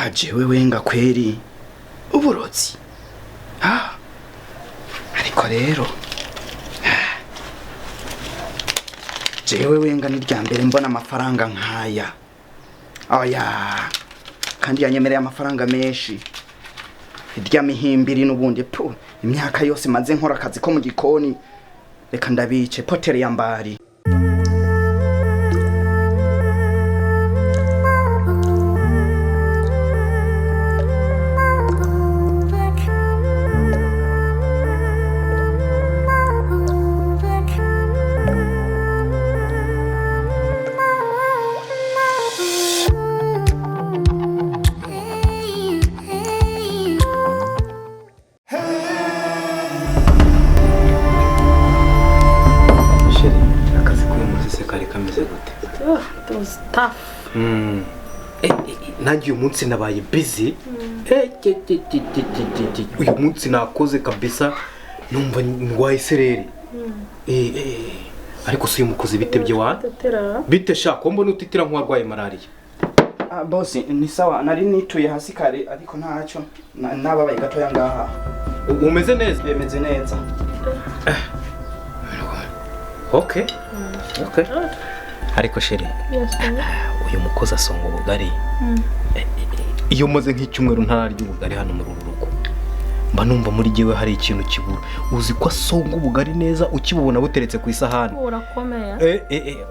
Jewe wenga kweri uburozi. Ariko rero jewe wenga ni rya mbere mbona amafaranga nkaya. Oya, kandi yanyemereye amafaranga menshi. Irya mihimbiri n'ubundi pu imyaka yose maze nkora akazi ko mu gikoni, reka ndabice potere ya mbari. Nanjye uyu munsi nabaye busy. Uyu munsi nakoze kabisa, numva ndwaye isereri. Ariko si uyu mukozi bitebye wa bite sha ko mbona utitira nk'uwarwaye malaria? Boss ni sawa, nari nituye hasi kare ariko ntacyo nababaye gatoya ngaha. Umeze neza? Bemeze neza. Okay. Okay. Ariko chérie, uyu mukozi asonga ubugari. Iyo maze nk'icyumweru ntararya ubugari hano muri uru rugo, mba numva muri giwe hari ikintu kibura. Uzi ko asonga ubugari neza ukibubona buteretse ku isahani. Burakomeye.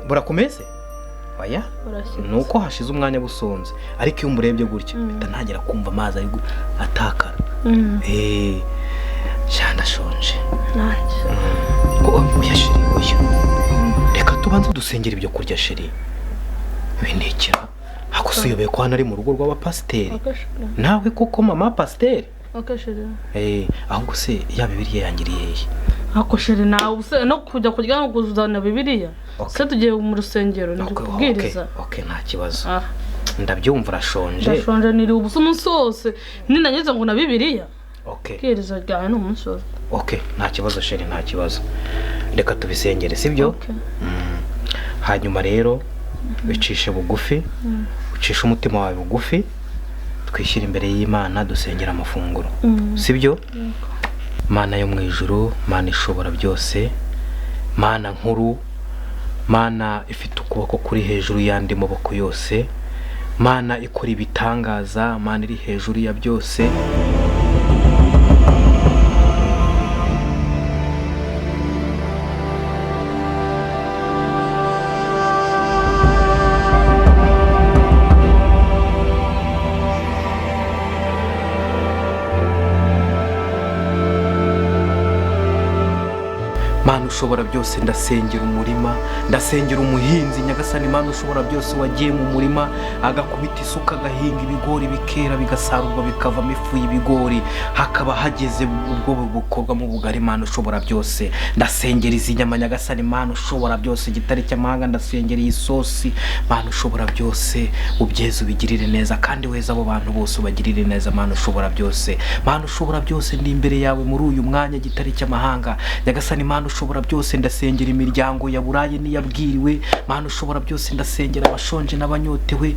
Burakomeye se? Oya, nuko hashize umwanya busonze, ariko iyo umurebye gutya mpita ntangira kumva amazi ari atakara. Sha ndashonje. Oya chérie, oya. Reka tubanze dusengera ibyo kurya chérie. Binekera. Ako suyobeye ko hano ari mu rugo rw'abapasiteri. Nawe koko mama pasiteri? Okay chérie. Ahubwo se ya Bibiliya yangiriye hehe? Ako chérie nawe se no kujya kurya no kuzana Bibiliya. Se tugiye mu rusengero ndi kubwiriza. Okay, nta kibazo. Ndabyumva urashonje. Ndashonje niri ubusa umunsi wose. Ninageze ngo na Bibiliya. Okay. Kubwiriza ryawe ni umunsi wose. Okay, nta kibazo chérie, nta kibazo. Reka tubisengere, sibyo? Hanyuma rero ucishe bugufi, ucishe umutima wawe bugufi, twishyira imbere y'Imana dusengera amafunguro. Sibyo? Mana yo mu ijuru, Mana ishobora byose, Mana nkuru, Mana ifite ukuboko kuri hejuru y'andi maboko yose, Mana ikora ibitangaza, Mana iri hejuru ya byose. Mana ushobora byose, ndasengera umurima, ndasengera umuhinzi Nyagasani. Mana ushobora byose wagiye mu murima agakubita isuka agahinga ibigori bikera bigasarurwa bikavamo ifu y'ibigori, hakaba hageze ubwo bukorwa mu bugari. Mana ushobora byose, ndasengera izi nyama Nyagasani. Mana ushobora byose, igitare cy'amahanga, ndasengera iyi sosi. Mana ushobora byose, ubyeze ubigirire neza, kandi weza abo bantu bose ubagirire neza. Mana ushobora byose, Mana ushobora byose, ndi imbere yawe muri uyu mwanya gitare cy'amahanga Nyagasani. Mana ushobora byose, ndasengera imiryango ya buraye n'iyabwiriwe. Mana ushobora byose, ndasengera abashonje n'abanyotewe.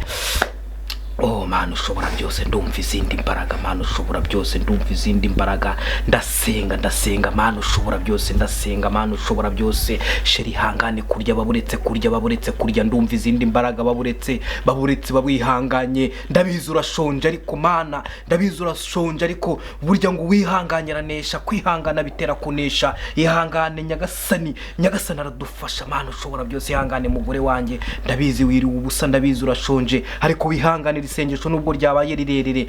Oh Mana ushobora byose, ndumva izindi mbaraga. Mana ushobora byose, ndumva izindi mbaraga. Ndasenga, ndasenga. Mana ushobora byose, ndasenga. Mana ushobora byose, sheri hangane kurya, baburetse kurya, baburetse kurya. Ndumva izindi mbaraga, baburetse, baburetse, babwihanganye. Ndabizi urashonje ariko Mana, ndabizi urashonje ariko burya ngo wihanganye aranesha, kwihangana bitera kunesha. Ihangane Nyagasani, Nyagasani aradufasha. Mana ushobora byose, ihangane mugore wanjye, ndabizi wiriwe ubusa, ndabizi urashonje ariko wihangane isengesho nubwo ryabaye rirerire.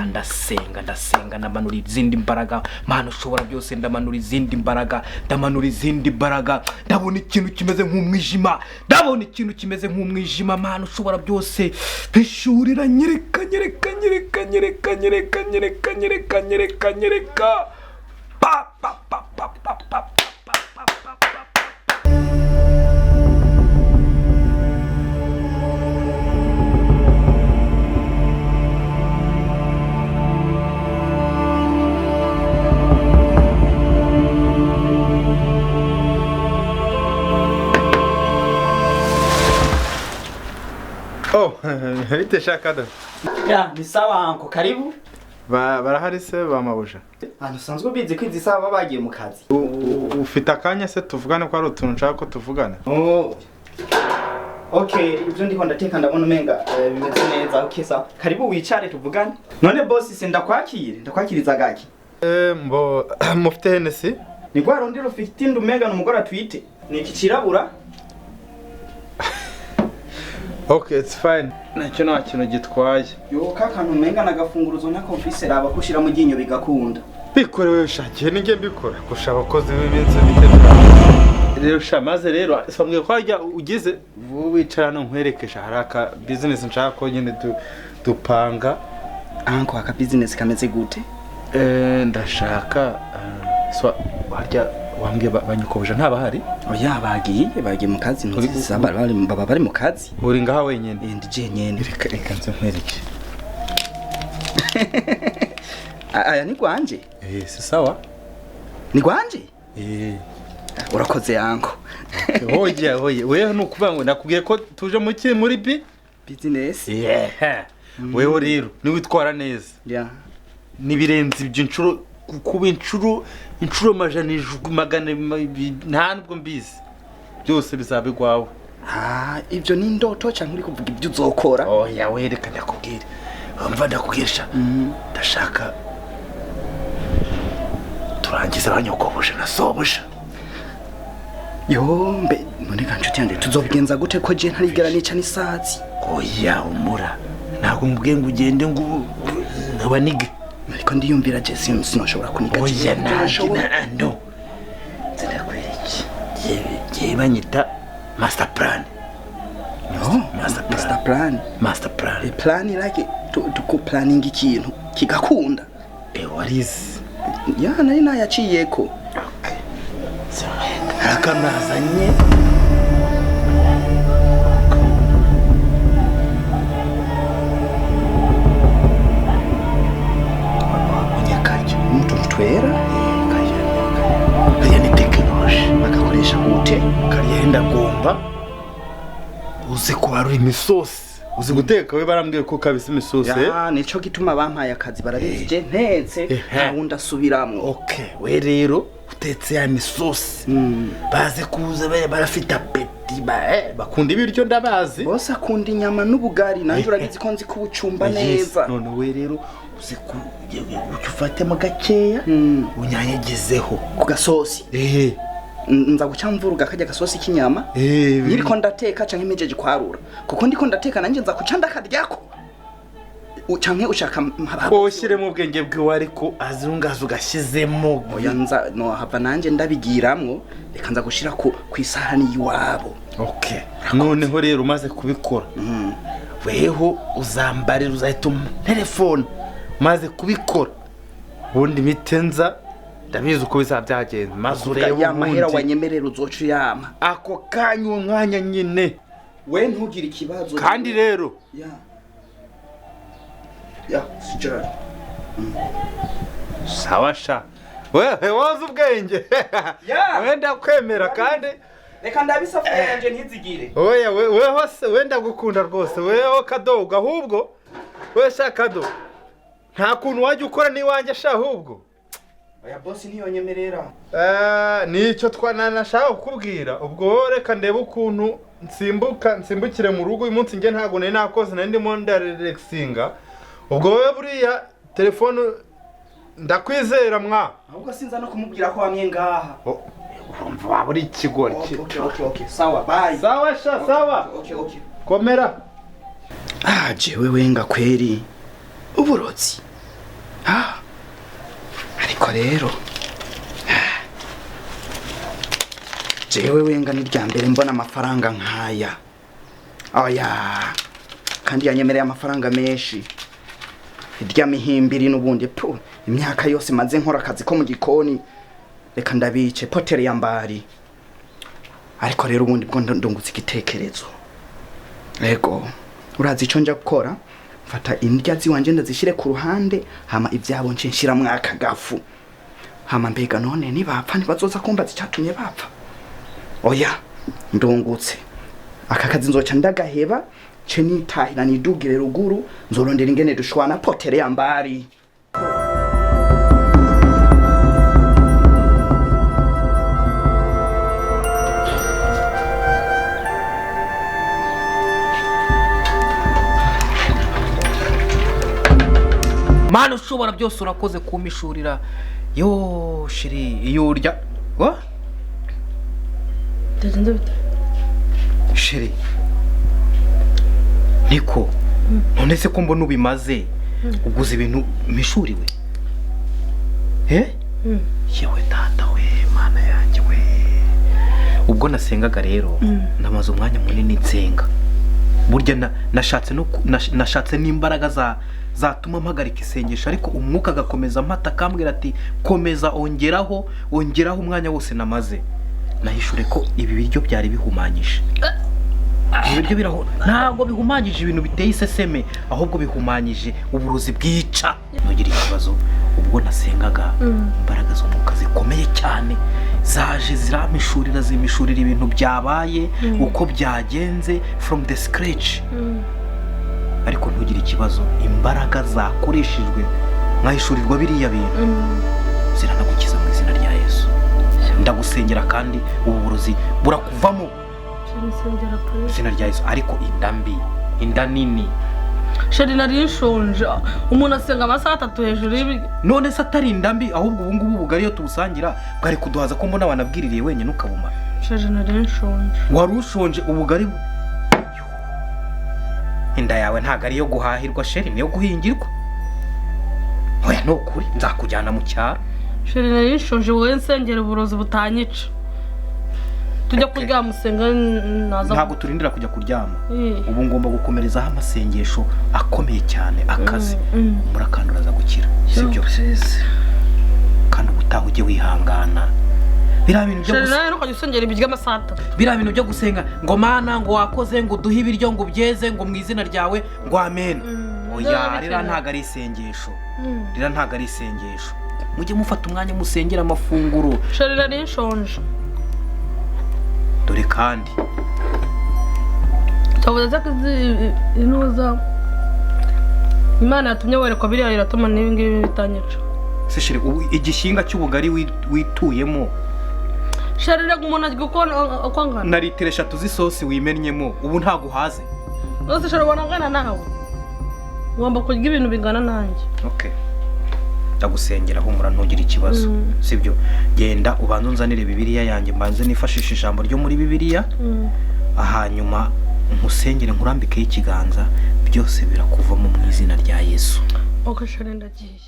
Ndasenga, ndasenga, ndamanura izindi mbaraga. Mana ushobora byose, ndamanura izindi mbaraga, ndamanura izindi mbaraga. Ndabona ikintu kimeze nk'umwijima, ndabona ikintu kimeze nk'umwijima. Mana ushobora byose, bishurira, nyereka, nyereka, nyereka, nyereka, nyereka, nyereka, nyereka, nyereka, nyereka. Pa pa pa pa pa pa pa pa pa pa. Oh, bite shakada. Ya, ni sawa anko, karibu. Barahari se ba mabuja? Ahantu usanzwe ubizi ko izi saha baba bagiye mu kazi. Ufite akanya se tuvugane ko hari utuntu nshaka ko tuvugana? Oh. Okay, ibyo ndiko ndateka ndabona umenga bimeze neza. Okay, sawa. Karibu wicare tuvugane. None boss se ndakwakire, ndakwakiriza gaki? Mbo mufite Hennessy? Ni rwa rundi rufite inda umenga ni umugore atwite. Ni iki cirabura? Okay, it's fine. Nacyo nta kintu gitwaye. Yo, kakantu umenga nagafunguruzo nako mfise raba kushira mu ryinyo bigakunda. Bikorewe shakiye ninjye mbikora kurusha abakozi b'iminsi bite. Rero sha maze rero bambwiye ko harya ugize wicara no nkwerekesha hari aka business nshaka ko nyine dupanga. Anko aka business kameze gute? Ndashaka so harya wambwiye banyukobuja ntabahari? Oya bagiye mu kazi ntuzi baba bari mu kazi. Uri ngaha wenyine? Ndi je nyene. Reka nze nkwereke. Aya ni gwanje? Si sawa? Ni gwanje? Urakoze yanko. Hoya hoya wewe nukuvuga ngo nakubwiye ko tuje mu muri business. Yeah. Wewe rero ni witwara neza. Yeah. Nibirenze ibyo inshuro kuba inshuro majana magana nta nubwo mbizi. Byose bizabigwawe. Ibyo ni ndoto cyangwa uri kuvuga ibyo uzokora? Oya we reka ndakubwira. Umva ndakubwirisha. Ndashaka turangiza abanyokobuje na sobuje. Yo mbe none ka nshuti yanjye tuzobigenza gute ko je ntarigera nica n'isazi? Oya umura. Ntabwo mbwiye ngo ugende ngo nabanige. Ariko ndiyumvira je sinoshobora kuniga. Oya no. Ndakwereke. Je banyita master plan. No, master plan. Master plan. A plan like to planning ikintu kigakunda. What is? Ya nari nayaciyeko. Okay. Akanazanye. Onyakaje umuntu twera kaya ni technology bakakoresha gute? Kariya ndagomba uzi kwarura imisosi. Uzi guteka we barambwiye ko kabisa imisosi. Ya nico gituma bampaye akazi barabije ntetse nta wundi asubiramwo. Okay, we rero utetse ya misosi. Baze kuza barafite appétit bakunda ibiryo ndabazi. Bose akunda inyama n'ubugari nanje urabizi ko nzi kubucumba neza. None we rero uzi ku ufatemo gakeya unyanyagizeho ku gasosi. Nza guca mvuruga kajya gasosi k'inyama. Niriko ndateka canke mpejeje kwarura. Kuko ndiko ndateka nanje nza guca ndakaryako. Canke ushaka oshyire mu bwenge bwiwe ariko azungaza ugashyizemo. Oya nza no hava nanje ndabigiramwo reka nza gushira ku isahani yiwabo. Okay. Noneho rero umaze kubikora. Weho uzambarira uzahita telefone maze kubikora. Ubundi mitenza ndabizi uko bizabyagenza maze urebe ya mahera wanyemerera uzoca yama ako kanya uwo mwanya nyine we ntugire ikibazo. Kandi rero ya sijara sawa sha wewe woza ubwenge wenda kwemera kandi reka ndabisafuriya yanje ntizigire. Oya wewe hose wenda gukunda rwose wewe kadogo ahubwo we sha kado nta kuntu wajya ukora niwanje sha ahubwo. Oya boss ntiyonyemerera. Nicyo twananashaka kukubwira ubwo reka ndebe ukuntu nsimbukire mu rugo uyu munsi nge ntago nari nakoze nari ndimo ndarelaxinga. Ubwo wewe buriya telefone ndakwizera mwa. Ahubwo sinza no kumubwira ko wamye ngaha. Urumva waba uri ikigori. Okay sawa bye. Sawa sha sawa. Okay. Komera. Jewe wenga kweri uburozi. Ariko rero jewe wenga ni rya mbere mbona amafaranga nkaya. Oya kandi yanyemereye amafaranga menshi. Irya mihimbiri n'ubundi pu imyaka yose maze nkora akazi ko mu gikoni reka ndabice potere yambari. Ariko rero ubundi bwo ndungutse igitekerezo. Ego urazi ico nja gukora? Mfata indya ziwanje ndazishire ku ruhande hama ivyabo nce nshira mwaka gafu. Hama mbega none nibapfa ntibazoza kumbaza icatumye bapfa. Oya ndungutse aka kazi nzoca ndagaheba Ce nitahira nidugire ruguru, nzorondera ingene dushwana potere yambari. Mana ushobora byose, urakoze kumishurira. Yo shiri, iyo urya wa Byagenze bite? Shiri, niko none se ko mbona ubimaze uguze ibintu mishuriwe? Yewe data we, mana yanjye we, ubwo nasengaga rero namaze umwanya munini nsenga. Burya nashatse no nashatse n'imbaraga zatuma mpagarika isengesho, ariko umwuka agakomeza amata akambwira ati komeza, ongeraho ongeraho umwanya wose namaze. Nahishure ko ibi biryo byari bihumanyije. Ibiryo biraho ntabwo bihumanyije ibintu biteye iseseme, ahubwo bihumanyije uburozi bwica. Ntugire ikibazo, ubwo nasengaga imbaraga z'umwuka zikomeye cyane zaje ziramishurira, zimishurira ibintu byabaye uko byagenze from the scratch. Ariko ntugire ikibazo, imbaraga zakoreshejwe mwahishurirwa biriya bintu ziranagukiza mu izina rya Yesu. Ndagusengera kandi ubu burozi burakuvamo izina rya Yesu. Ariko inda mbi, inda nini. Sheri nari nshonje, umuntu asenga amasaha 3 hejuru y'ibi. None se atari inda mbi, ahubwo ubu ngubu ubugari iyo tubusangira bwari kuduhaza, ko mbona wanabwiririye wenyine ukabumara. Sheri nari nshonje. Wari ushonje ubugari. Inda yawe ntago ari iyo guhahirwa sheri, niyo guhingirwa. Oya ni ukuri, nzakujyana mu cyaro. Sheri nari nshonje, wowe nsengera uburozi butanyica. Tujya kuryama usenga naza. Ntabwo turindira kujya kuryama. Ubu ngomba gukomerezaho amasengesho akomeye cyane akazi. Murakandura aza gukira, sibyo? Kandi ubutaha ujye wihangana. Biriya bintu byo gusenga, ibiryo amasaha 3. Biriya bintu byo gusenga ngo mana ngo wakoze ngo duhe ibiryo ngo byeze ngo mu izina ryawe ngo amen. Oya, rira ntago ari isengesho. Rira ntago ari isengesho. Mujye mufata umwanya musengera amafunguro. Sheri nari nshonje. Dore kandi twavuze ko inuza Imana yatumye werekwa biriya iratuma n'ibi ngibi bitanyica. Se sheri, igishinga cy'ubugari wituyemo Sheri rega umuntu arya uko angana. Na litiro 3 z'isosi wimennyemo ubu ntago uhaze. Rwose sheri ubona angana nawe, ugomba kurya ibintu bingana nanjye. Okay, ndagusengera humura ntugire ikibazo, sibyo? Genda ubanze unzanire Bibiliya yanjye, mbanze nifashishe ijambo ryo muri Bibiliya, hanyuma nkusengere nkurambikeho ikiganza, byose birakuvamo mu izina rya Yesu. Okay sheri ndagiye.